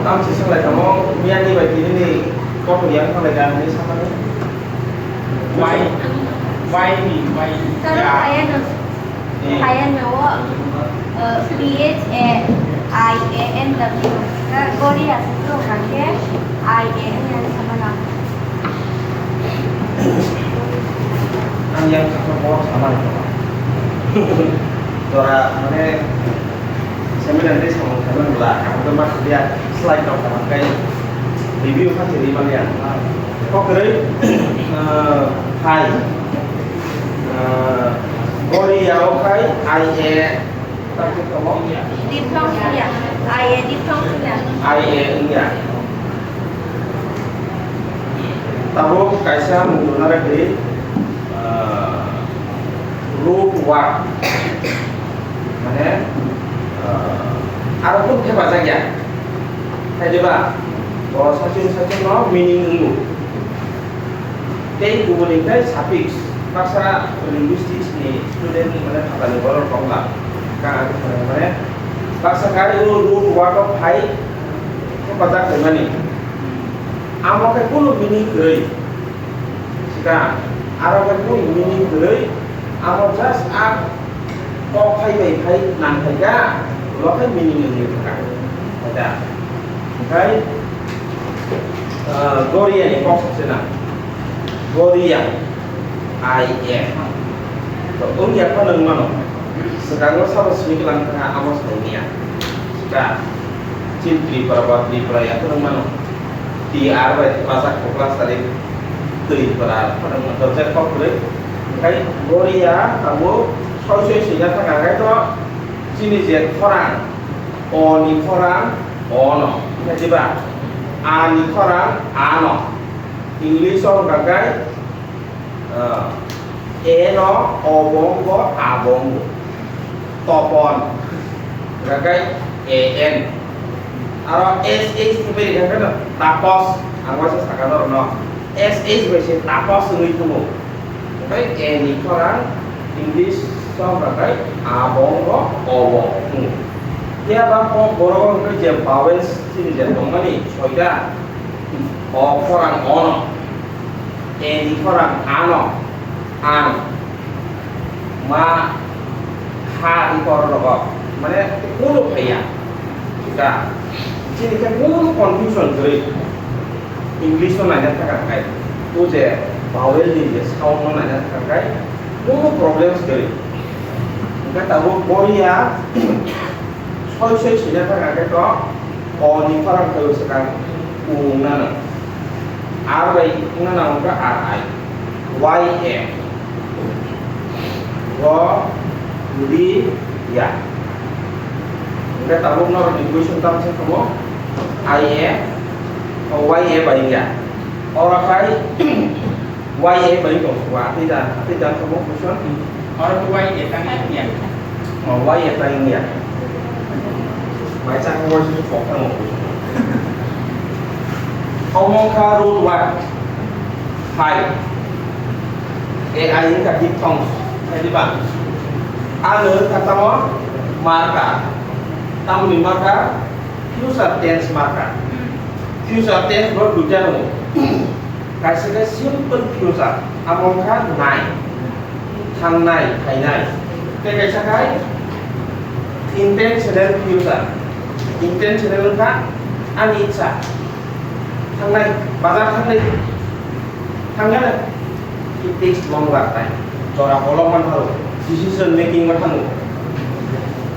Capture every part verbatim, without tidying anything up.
Tamsi swnglaitamo, miyani bai tinini kothok yang thanglai ka hinwi samani. Why? Why me? Why? Karon ya. Kaya no, eh, kaya no o, eh, P H A I A N W. Ka gori asuk to hake I A N yang sama lang. Ang yang sama ko sama ko. Tora mane seminar ni sama sama bla, ang to mas dia slide no sama kai review ka seri mane ya. Ko kere, eh, hai. Eh, gori ya o kai I A. Diphthong wngya. I A diphthong wngya. I A wngya. Tabuk kaisa mung tongna rwdi, ah, root word. Mane, ah, aro kok thepajak ya. Khaidi ba, bo sachung sachung no meaning wngo. Tei kubun hwnkhe suffix, baksa linguistics ni student ni mane phatani borok rok la ka ang thani mane baksa kari o root word o phai thepajak khaimani. Amo khe kunu meaning kwrwi swkang, aro khe kunu meaning kwrwi, amo just a kok phai bai phai nang phai kha, ulo khe meaning wngwi thangkha. Khaida. Okhai, ah, Goria ni kok se na. Goria, I A. To wngya phano wng mano. Swkango sabo simi kwlang thangkha, amo sai niya. Swkang. Chini Tripura ba Tripura ya phano wng mano. T R bai thepajak kokla sari Tripura phano wng mano. Dojak kok kwrwi. Okhai Goria abo soi soi sina thangkha, okhai to chini je khorang, O ni khorang, O no. Okhai diba? A ni khorang, A no. English o hwnkha khe, ah, A no, O bo wngo, A bo wngo. Topon. Hwnkha khe A N. Aro S H ni bai hwnkha khe no, Tapos. Ang waisa sakha norok no. S H bai se Tapos wngwi tongo. Okhai A ni khorang English song kha khai A bo wngo, O bo wngo. Phiya ba kok borok wngkha je vowels chini je tongmani soita. O khorang O no. A ni khorang A no. Ang. Ma. Ha ni khorang rogo. Mane kunu phaiya. Kita. Chini khe kunu confusion kwrwi. English no naina thangkha khai, o je vowel ni je sound no naina thangkha khai, kunu problems kwrwi. Hwnkhe tabuk Goria soi soi sina thangkha khe to, O ni khorang khai o swkang, U wngna nang. R bai wngna nang wngkha R I. Y A. Go, ri, ya. Hingke tabuk norok ni question tam se kamo, I A, o, Y A bai ya. Oro khai Y A bai tong wa, tei da, tei da kamo question. Oro to Y A tang ya. O, Y A tang ya. Mai chang mo si kok tang mo. Omo kha root word. Hai. A I wngkha diphthong. Hai diba? Ano wngkha tamo marker. Tamoni marker? Future tense marker. Future tense bo duita tongo. Kaisa khe simple future. Amo wngkha nai. Thangnai, phainai. Tei kaisa khai intentional future. Intentional wngkha ani itsa. Thangnai, bazar thangnai. Thangnai. It takes longer time. Jora kolok man tharo. Decision making ma thango.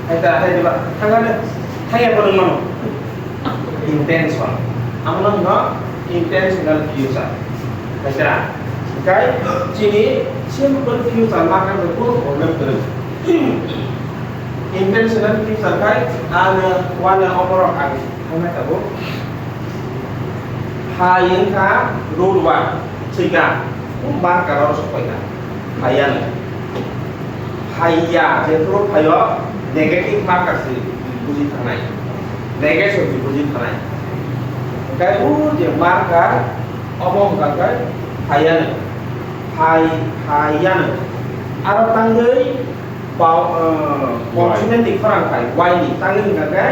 Hai ta, hai diba? Thangnai. Thangya ko nang mano. Intention. Amo no hino intentional future. Kaisa. Kai chini simple future ma kan ko problem kwrwi. Intentional future kai ano wana omorok ang. Hwnwi tabuk. Phai wngkha root word, swikang, marker oro sok paikha. Phaiya no. Phaiya, jephru phaio, Negative marker se buji thangnai, negation se buji thangnai. Hwnkhe o je marker omo hwnkha khe phaiya no, phai phaiya no. Aro tangwi ba, uh, consonant ni khorang phai, Y ni tangwi hwnkha khe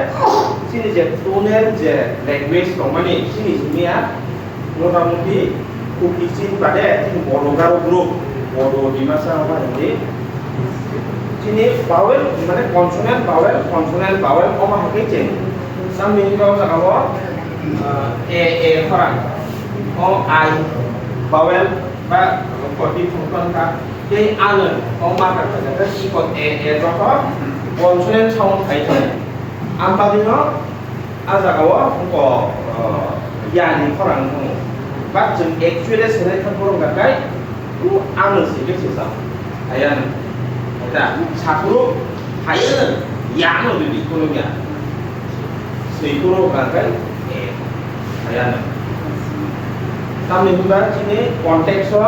chini je tonal je language tongmani chini simi ya. Motamuti Kuki Chin bade chini Bodo Garo group, Bodo Dimasa hwnba hindi. Chini vowel, mane consonant, vowel, consonant, vowel, omo hai khe cheng. Tamni hwnba o jaga o, ah, A, A khorang. O I vowel ba koti thongkon kha. Tei ano o ma kha kha kha iko A, A joto consonant sound khai kha. Am bagwi no A jaga o wngkha, uh, yani khorang wngkha. But chwng actually selai kha borok hwnkha khe, uh, ano se khe se sa. Ayano. Da, saphuru, hayano, yano didi, kono ya. Swi phuru hwnkha khe, eh, ayano. Tamni hwnba chini context o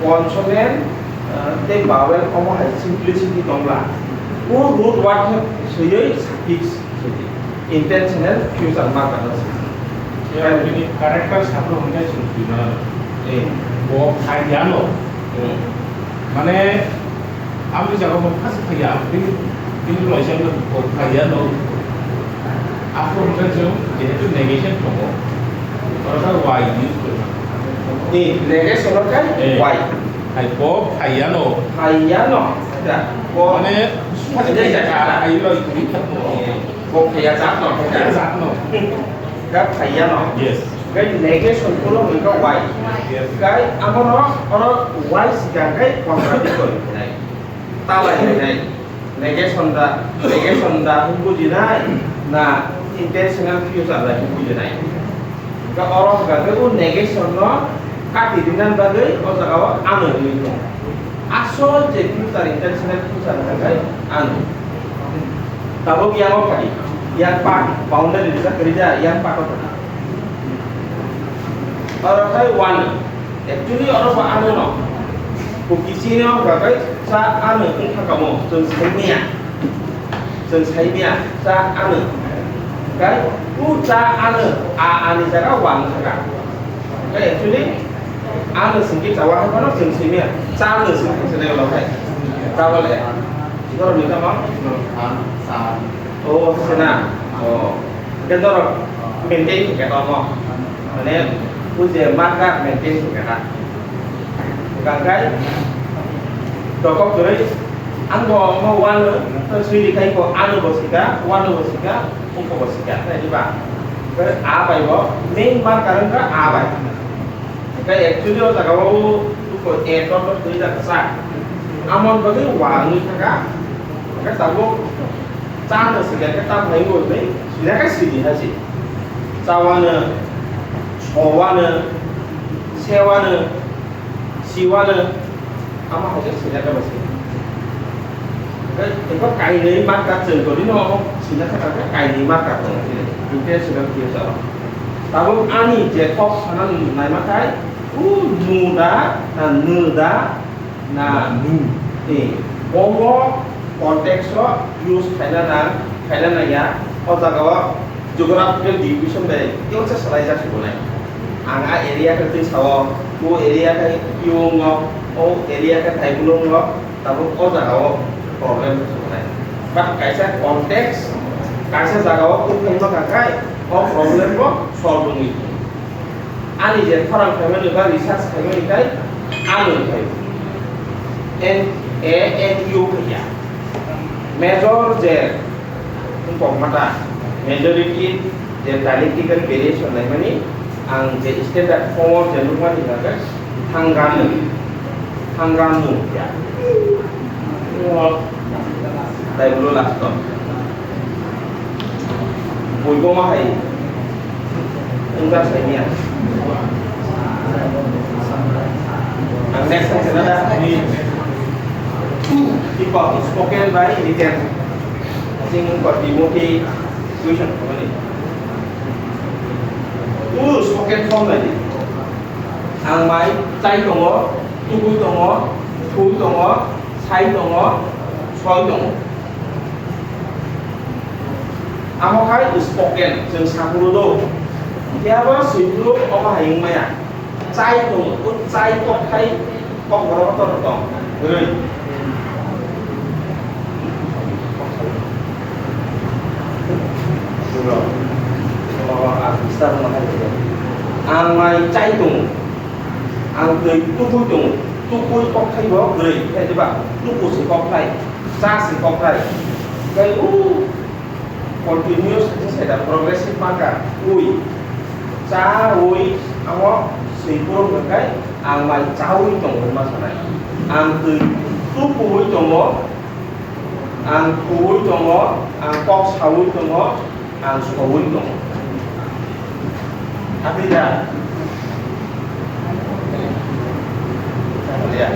consonant, uh, tei vowel omo hai simplicity tongla. O root word no swiwi suffix. Intentional future marker no swi. Ya, bini character saphuru hwnkhai chwng twi mano. Eh. Bo phai yano. Hmm. Mane, aboni jaga bo khasi phai ya, bini, bini loisa no bo phai yano. Aphuru hwnkhai chwng jehetu negation tongo, oro khe Y use koi mano. Eh, negation no khe Eh. Y. Hai bo phai yano. Phai yano. Da. Bo Mane, phai ya, ya, ya. Phai loi kuri thangno. Eh. Kok phaiya jat no, phaiya jat no. Ga phaiya no. Yes. Ga negation kuno hwnwi ga Y. Yes. Ga amo no, oro Y sikang ga contradiction hwnwi. Talai hwnwi. Negation da, negation da hwn bujinai, na intentional future da hwn bujinai. Ga oro ga ga o negation no kati dinan bagwi o jaga o ano hwnwi tong. Asol je future intentional future hwnkha khe ano. Tabuk yang o phai, yang part, boundary rijak kwrwi ja, yang part o phai. Oro khai one, actually oro bo ano no. Bo kisi no hwnkha khe cha ano wng thangkamo, chwng sai maya. Chwng sai maya, cha ano. Khai, o cha ano, a ani jaga one thangka. Khai actually, ano singki chawa hai phano chwng simi ya. Cha ano singki se leo lo khai. Tabole. Borok ni tamo? O, sena. O. Ke norok maintain khe tamo. Mane, o je marker maintain khe ta. Hwnkha khai, dokok kwrwi, ang bo omo one, swi rikhai ko, ano bo sika, one bo sika, ungko bo sika, nai diba? A bai bo, main marker wngkha a bai. Hwnkhe actually o jaga o buko A dot dot twi jak sa. Amon bagwi wa wngwi thangkha. Hwnkhe tabuk cha no sika khe ta phai wngwi sina khe sini ha si. Chawano, sowano, sewano, siwano, Amo hai khe sina khe bo se. Eko kainwi marker chwng toni no omo sina khe kainwi marker tongo. Intentional future. Tabuk ani je kok sana naima khai, u nu da, na nu da, na nu. Ni, omo context o use khaina na, khaina na ya, o jaga o Geographical division bai tei uaisa swlaijak se bo nai. Ang a area khe twi sao, o area khe Pio wngo, o area khe Thaibolo wngo, tabuk o jaga o problem se bo nai. But kaisa context, kaisa jaga o twi phaima kha khai, o problem bo solve wngwi tongo. Ani je khorang phaimani ba research khaimani khai ano khai. N A N U khai ya. Major je wngkok mata majority je dialectical variation naimani ang je standard form o je nukmani hwnka khe thangano, thangano ya. Tei ulo last o. Buigo ma hai wngkha saimia. Ang next time sana da. People spoken by written. Asing ko Timothy question ko ni. Tu spoken form lagi. Ang mai chai tongo, tugui tongo, thui tongo, sai tongo, soi tongo. Amo khai spoken, chwng saphuru do. Phiya bo swiphuru omo hai wng maya. Chai tongo, o chai kok khai kok borok kotor tong. Rwi. Ang mai chai tongo. Ang twi tubui tongo. Tubui kok khai bo rwi. Khai diba? Tubu se kok khai. Cha se kok khai. Khai o Continuous hwnkhe sai da, progressive ma kha, ui. Chaui, amo swi phuru hwnkhe ang mai chaui tongo hwnma sanai. Ang twi tukuui tongo, ang thuui tongo, ang kok saui tongo, ang soui tongo. Abida. Ya.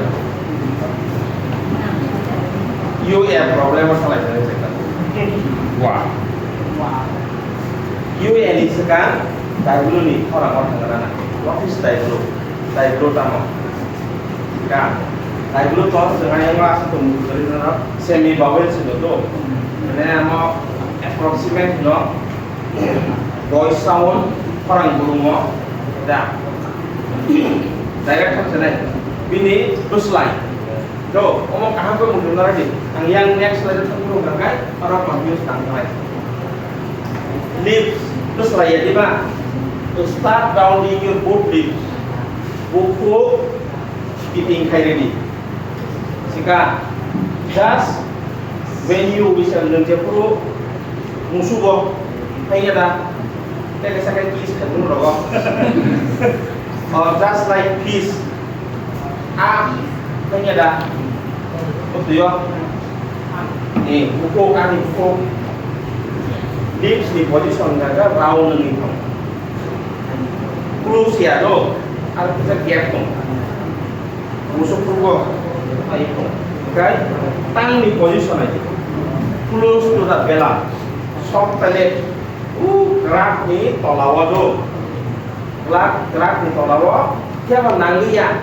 U A problem o salai jani chekka. Wa. U A ni swkang Daiblu ni khorang o thangna na. What is Daiblu? Daiblu tamo? Ka. Daiblu to swkang yang asa to mujari na semi vowel sino to. Mane amo approximate no. Voice sound khorang burungo da. Direct thang sanai. Bini bwslai. Do, omo kaham khe mujung nai di. Ang yang next slide thang burung kha kai, oro confuse tang nai. Lips, bwslai ya di ba. To start rounding your both lips. Bukhuk kiting khai ready. Sika, just when you wish and nung jephuru musugo, kaiya da, tei kaisa khe kiss khaibunu rogo. Or just like this, a, kaiya da, butuyo, ni, buko, ani buko, lips ni position gaga round ni thong. Close ya do, ar kisa gap thong. Musuk purbo, ayo. Oke, tang ni position ayo. Close to the bela. Sok tale, u krak ni tola o do. Krak, krak ni tola o, kya ba nangya?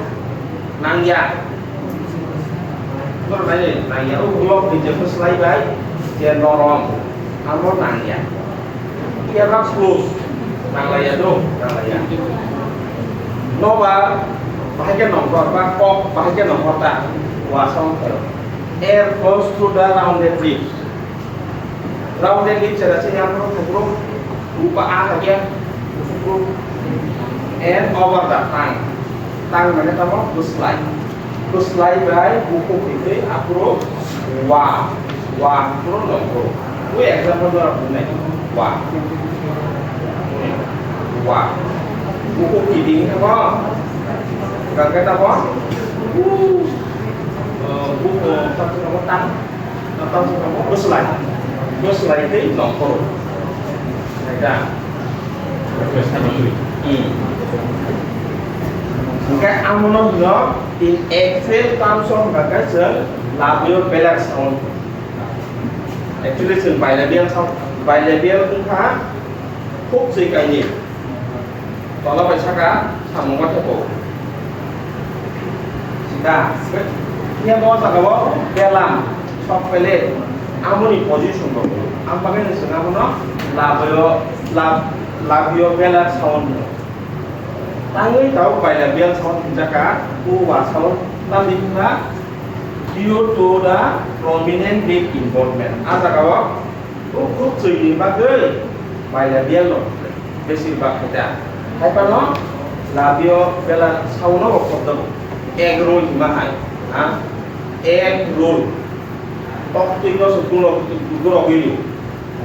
Nangya. Nor nai nangya, u blok ni je slai bai, je norom. Amo nangya. Iya ba close. Nanglaiya do, nanglaiya. Nobar, bahai khe nongkhor, ba kok, bahai khe nongkhor ta. Wasong khe. Air flows through the rounded lips. Rounded lips era sini apa, bro? Rupa a lagi ya. And over the tongue. Tongue mane tamo? Bwslai. Bwslai bai bukhuk ni twi aphuru wa, wa aphuru nongkhor. Twi example dora bunai. Wa. Wa. Bukhuk ni twi tamo? Kangke tamo? Bu, eh, bu, eh, tamo tamo tang. Bwslai. Bwslai tei nongkhor. Naikha. Hmm. Hingke amono hino in actual terms o hingka khe chwng labial velar sound. Actually chwng bilabial sound, bilabial wngkha khuk chwi kainwi. Tola bai saka samung ma thebo. Sida, ya mo saka bo belam, sok pele, amoni position bo. Am bagwi ni swnamo no labio, lab, labio velar sound no. Tangwi tau bilabial sound hinjaka, u wa sound, tamni hwnba due to the prominent lip involvement. A jaga o Bukhuk chwini bagwi bilabial no besir bak khe ta. Hai phano labio velar sound no bo khobjago. Egg roll hima hai. Ha? Egg roll. Tok twi no se guro, guro gwi.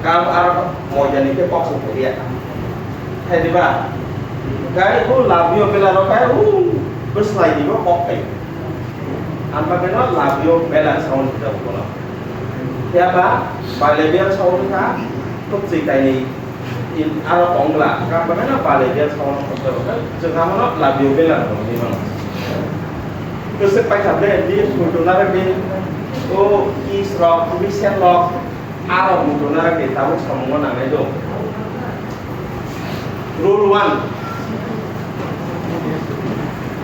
Kam ar moida ni khe kok se phalia. Hai diba? Gai bo labio velar rok khai, u, bwslai ni bo kok khai. Ang bagwi no labio velar sound hwnjago bono. Phiya ba bilabial sound wngkha khuk chwi kainwi, in aro tong bwla, ang bagwi no bilabial sound wngkha, chwng amo no labio velar hwnwi mano. Kwchwk paikha ble, di muitu narwk di, o kiss rok, whistle rok, aro muitu narwk di, tabuk samungo nangnai do. Rule one.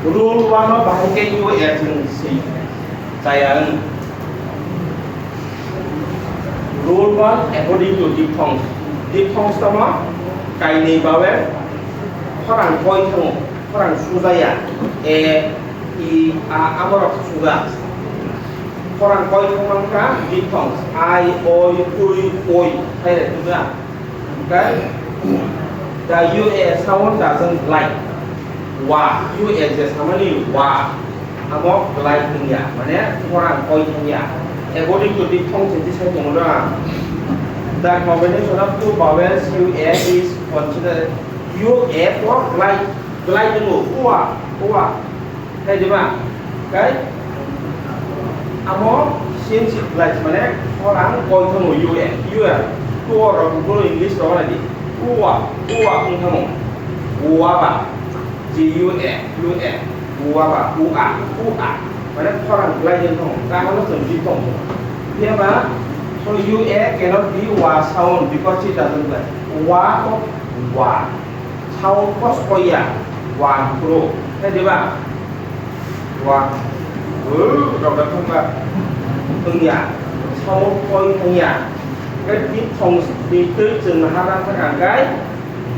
Rule one o bahai khe U A chwng si chaya wng. Rule one according to diphthong. Diphthongs tamo kainwi vowel khorang koi thango, khorang sujaya, e, i, a, amorok suja. Khorang koi thangma wngkha diphthongs, i, oi, ui, oi, hai rok suja. Okay? The U A sound doesn't glide. Wa, U A je samani wa, amo glide wngya, mane khorang koi thangya. According to diphthong scientist hai tongo na, the combination of two vowels U A is considered U A for glide, glide wngkha, ua, ua. Khai diba? Khai amo sensitive glide mane khorang koi thangmo U A, U A. Tuo rok bro English rok nai di. Ua, ua wng thangmo. Ua ba. G U A, U A. Ua ba, ua, ua. Mane khorang glide wng thangmo. Kaham no chwng di tong. Phiya ba, so U A cannot be wa sound because it doesn't glide. Wa to wa. Sound kos koya, wa bro. Hai diba? Wa. Uh, rok da thangba. Thangya. Sound koi thangya. Kai diphthong di tei chwng hada thang angkai.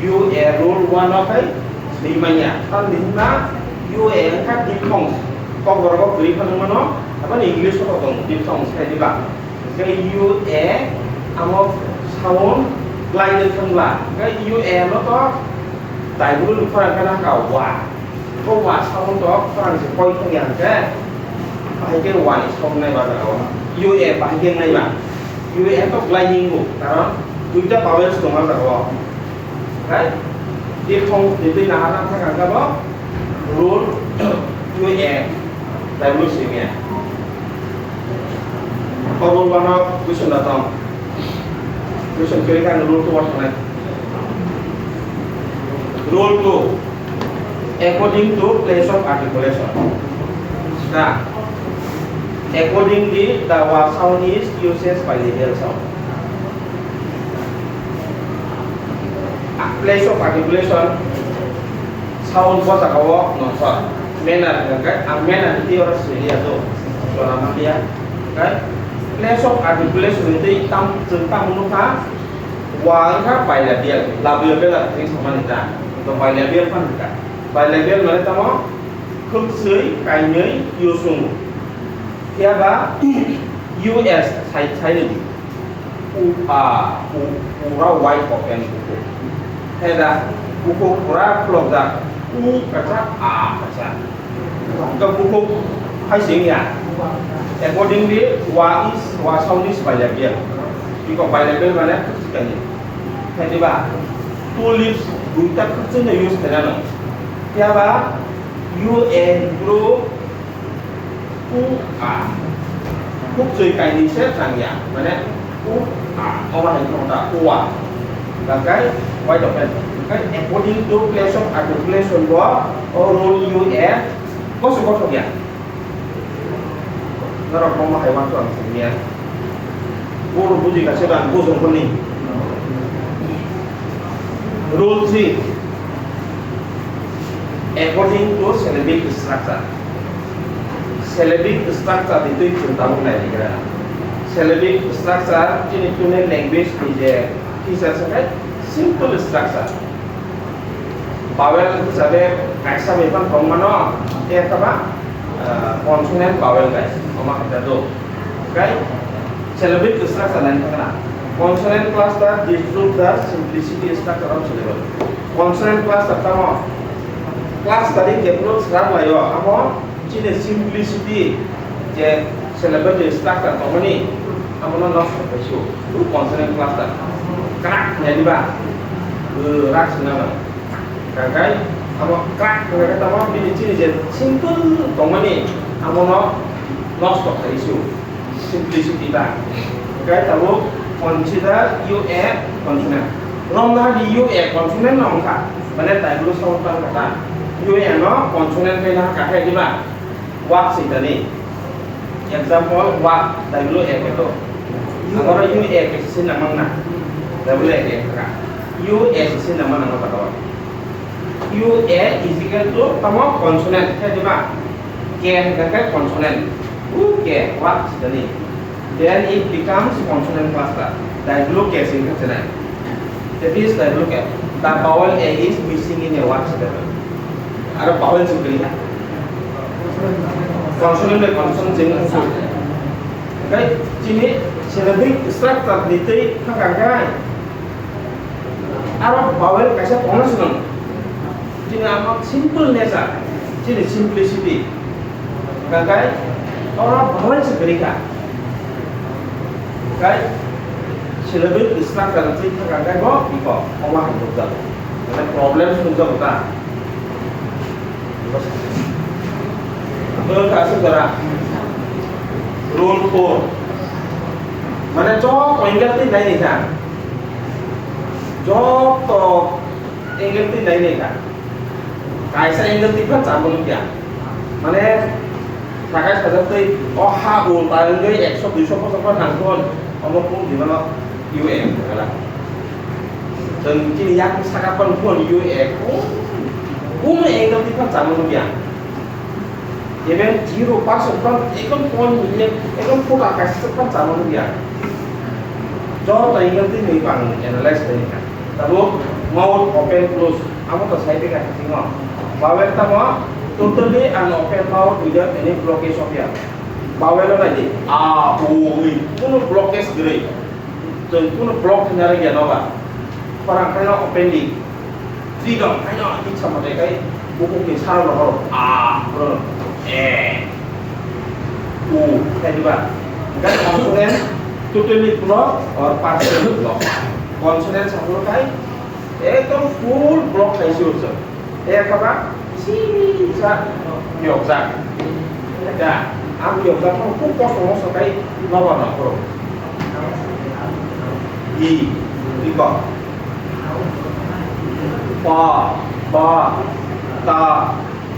U A rule one o kai. Swi manya. Tan di ma U A angka diphthong. Kok borok kok gri phang mano. Apa ni English ko tong diphthong sai diba? Hingke U A amo sound glide thangla. Hingke U A no to daibulu ni khorang khe nangkha wa. Ko wa sound to khorang se koi thangya hingke. Bahai khe wa ni sound nai ba jaga o. U A bahai khe nai ba. U A to gliding bo. Karon duita vowels tong o jaga o. Right? Diphthong ni twi nahar nang thang ang kabo rule U A. Daibulu simi ya. Ko rule one o question da tong. Question kiri kan rule two o thangnai. Rule two. According to place of articulation. Da. Accordingly, the wa sound is used by labial sound. Place of articulation, sound bo jaga o nongkhor. Manner hwnkhe ang manner ni twi oro siliya do. Jora manliya. Hwnkhe place of articulation ni twi tam, chwng tamo nukha, wa wngkha bilabial, labial bela twi samani ta. To bilabial phan hwnkha. Bilabial mane tamo khwksui kainwi yusung. Phiya ba U S sai, sai ni di. U, a, u, pura wide open buku. Heda, buku pura khulokjak. U kacha, a kacha. Ka buku hai sing ya. Accordingly, wa is, wa sound is bilabial. Biko bilabial mane khwksui kainwi. Hai diba? Two lips, duita khwksui no use khaina no. Phiya ba, U A group U A. Khwksui kainwi se changya. Mane U A. Omo hai wngkha U A. Hwnkhe wide open. Hwnkhe according to place of articulation bo o rule U A koso kothok ya. Norok omo hai uansuk ang simiya. Boro buji ka se bang bujong koni. Rule three. According to syllabic structure. Syllabic structure ni twi chwng tabuk nai ni gra. Syllabic structure chini tune language ni je features hwnkhe simple structure. Vowel hisabe kaisa bai phano tong mano, tei kha ba, ah, consonant vowel bai, omo hai ta do. Kai syllabic structure nai thangna. Consonant cluster disturb the simplicity structure of syllable. Consonant cluster tamo? Clustering je phano sram laio, amo chini simplicity je syllable ni structure tongmani, amono nosto khaisio. Consonant cluster. Krak nai diba? Rak sina nang. Kakai amo krak krak tamo bini chini je simple tongmani amono nosto khaisio. Simplicity ba. Kakai tabuk consider U A consonant. Romna di U A consonant no wngkha. Mane taibulu sound tang kata. U A no consonant bai na kahai diba? Wak sitani. Example, wak, W A keto. Amoro U A ke sisi namang na. W A ke kaka. U A sisi namang nang kaka. U A is equal to tamo consonant, khe diba? K hwnkhe consonant. U K, wak sitani. Then it becomes consonant cluster. W K sing khe chenai. Please, like, look at the vowel A is missing in a word syllable. Aro vowel se kwrwi kha. Consonant by consonant change wngkha. Oke, chini syllabic structure ni twi thangkha khe aro vowel kaisa tongna swnam. Chini amo simple nature, chini simplicity. Hwnkhe oro vowel se kwrwi kha. Hwnkhe syllabic structure twi thangkha khe bo iko omo hai nukjago. Mane problem se nukjago ta. Oro kaisa jora. Rule four. Mane joto angle twi nai nai kha. Joto angle twi nai nai kha. Kaisa angle twi pha chamo nukya. Mane sakai sajak twi o ha ulta wngwi ekso duiso bosor pha nangkon, omo kung di mano U N kala. Chwng chini yak saka phan phon U A kung, kung angle twi pha chamo nukya. Even zero percent phan ekdom point million, ekdom phuta kaisa phan chamo nukya. Joto angle twi nwi pang analyze khlai kha. Tabuk mouth open close, amo to sai bega singo. Vowel tamo totally an open mouth without any blockage of air. Vowel o nai di, a, o, ui, kuno blockage kwrwi. Chwng kuno block khaina rwngya noba. Khorang khaina open di. Freedom khaina itsa mote kai bukuk ni sal rohor a, ro, e, u, khai diba. Gan consonant totally block or partially block. Consonant saphuru khai ekdom full block khai si ursa. E khaba sisa yokjak. Da, ang yokjak no khub kosto no sakai noba no khoro. I, iko. Pa, ba, ta,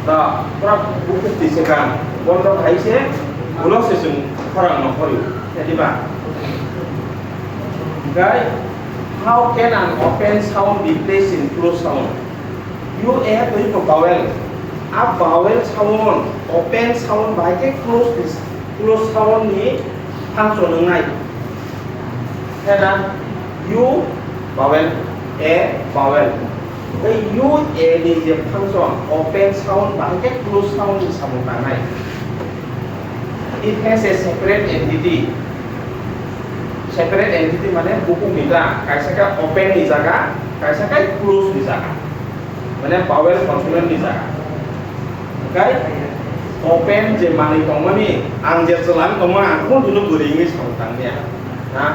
da. Pura bukuk tise kan. Bondo hai se, ulo se sung khorang no khori. Jadi ba. Guy, how can an open sound be placed in closed sound? U A twi ko vowel. A vowel sound, open sound bai khe close ni, close sound ni function wngnai. Hena U vowel, A vowel. Tei U A ni je function, open sound bai khe close sound ni samung tangnai. It has a separate entity. Separate entity mane bukung ni ta, kaisa khe open ni jaga, kaisa khe close ni jaga. Mane vowel consonant ni jaga. Hwnkhe open je manwi tongmani, ang je chwla wng tongma, ang kunu dino bwrwi wngwi samung tangmaya. Ha?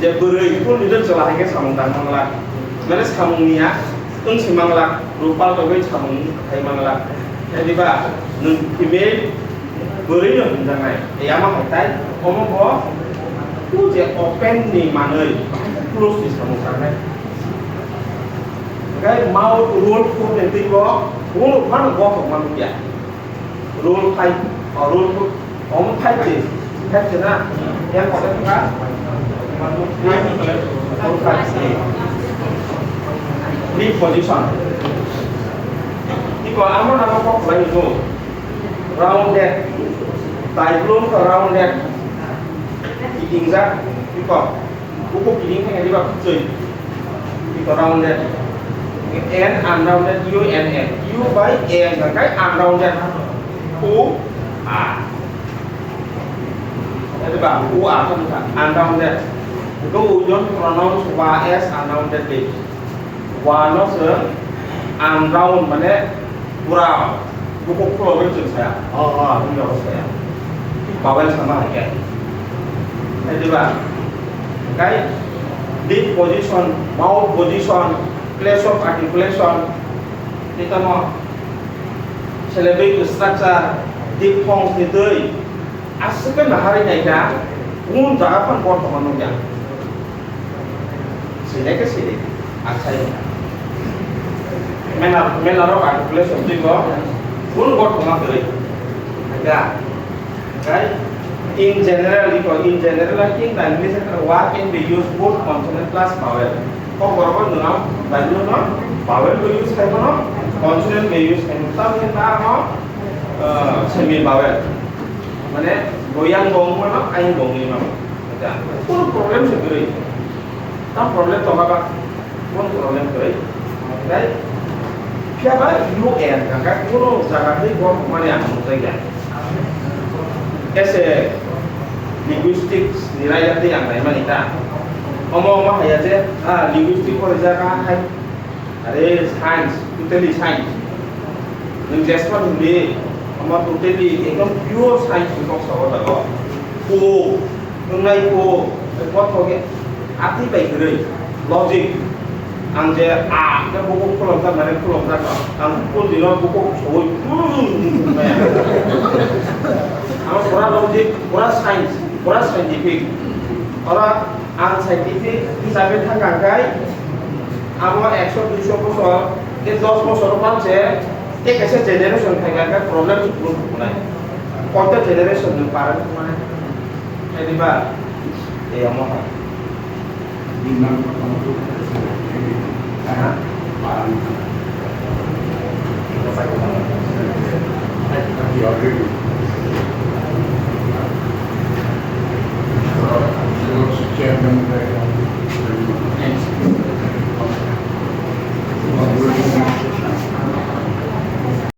Je bwrwi, kunu dino chwla hai khe samung tang mangla. Mane samung niya, wng si mangla, rupal togwi samung khai mangla. Khe diba, nwng female, bwrwi no hwnjaknai. Yama hai tai, omo bo, o je open ni manwi, close ni samung tangnai. Hwnkhe mouth rule four ni twi bo, rule phano bothok ma nukya. Rule five, o rule four, omo five se, five se na? Yang kok ka? Rule five se. Lip position. Iko amo namo kok bai nukgo. Rounded. Diplom ka rounded. Kitingjak. Iko. Buku kiting ka diba kuchoi. Iko rounded. N unrounded, U N N. U by N ka kai unrounded. U A. Diba? U A ka unrounded. Go ujon pronouns wa as unrounded lips. Wano se unround mane pura buku khulo bai chwng saya. Oh, oh, aboni logo saya. Vowel sama hai khe. Hai diba? Kai lip position, mouth position, place of articulation, ito mo syllabic structure, diphthongs ni twi, aswk khe naharwi naikha, kung jaga phano borthoman nukya. Sini ke sini. Aksai. Mena, mena rok aku boleh sobji ko. Pun buat rumah beri. Ada. Right? In general, iko, in general, I think the English letter wa can be used both consonant plus vowel. Kok borok no, Bible no, vowel bo use khai mano, consonant bo use khai mano. Tamo khe ta no, eh, semi vowel. Mane, goyang bong mano, aing bong ni mano. Acha, kono problem se kwrwi. Tam problem tongo ba? Kono problem kwrwi. Tei phiya ba U N hwnka khe kono jaga tei bo mani ang nukjak ya. As a linguistics ni raida tei ang naimani ta. Omo omo haya je, ah, linguistic pore jaga hai. Are science, totally science. Nwng jesma hwnwi, omo totally ekdom pure science ni kok sao jago. Ko, wngnai ko, kothoge atwi bai kwrwi, logic. Ang je a, ke buku khulomjak, mane khulomjak no. Ang kul dino buku soi, hmm, hmm, hmm, hmm. Ang pura logic, pura science, pura scientific. Ora ang scientific hisabe thangkha kai, amo ekso duiso bosor, ke dos bosor manse, ke kaisa generation thangkha kai problem ni problem hukunai. Koita generation ni parang hukunai. Ediba, e amo ha. Aha.